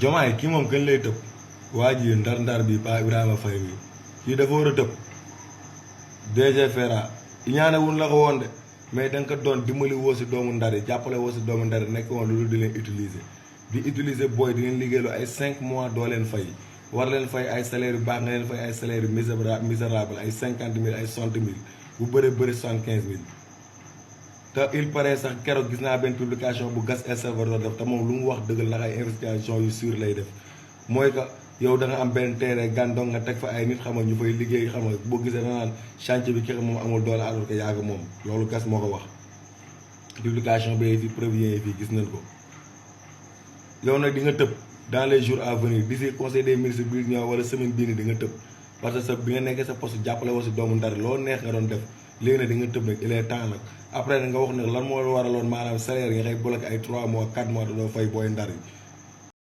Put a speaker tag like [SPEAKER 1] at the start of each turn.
[SPEAKER 1] Jomaay kii moom gën lay tëb waa ji ndar-ndar bi Pa Ibrahima Faye mi kii dafa war a tëb DG Fera ñaanewul la ko woon de mais da nga ko doon dimbali woo si doomu ndar yi jàppale woo si doomu ndar yi nekk woon loolu di leen utiliser booy di leen liggéeylu ay 5 mois doo leen fay war leen fay ay salaire yu baax nga leen fay ay salaire yu misérable ay 50 000 ay 60 000 bu bëree bëri 75 000 te il paraît sax keroog gis naa benn publication bu gas El Salvador def te moom lu mu wax dëggal ndax ay investigation yu sûr lay def mooy que yow da nga am benn terrain gàndoŋ nga teg fa ay nit xam nga ñu fay liggéey xam nga boo gisee da naan chantier bi ki moom amul doole alors que yàgg moom loolu gas moo ko wax publication bi fi preuve yi fii gis nañ ko yow nag di nga tëb dans les jours à venir d'ici conseil des ministres bi ñëw wala semaine bii nii di nga tëb parce que sa bi nga nekkee sa poste jàppale woo si doomu ndar loo neex nga doon def léegi nag di nga tëb nag il est temps nag après nag nga wax nag lan moo waraloon maanaam salaire yi nga xëy bloqué ay 3 mois 4 mois te doo fay booy ndar yi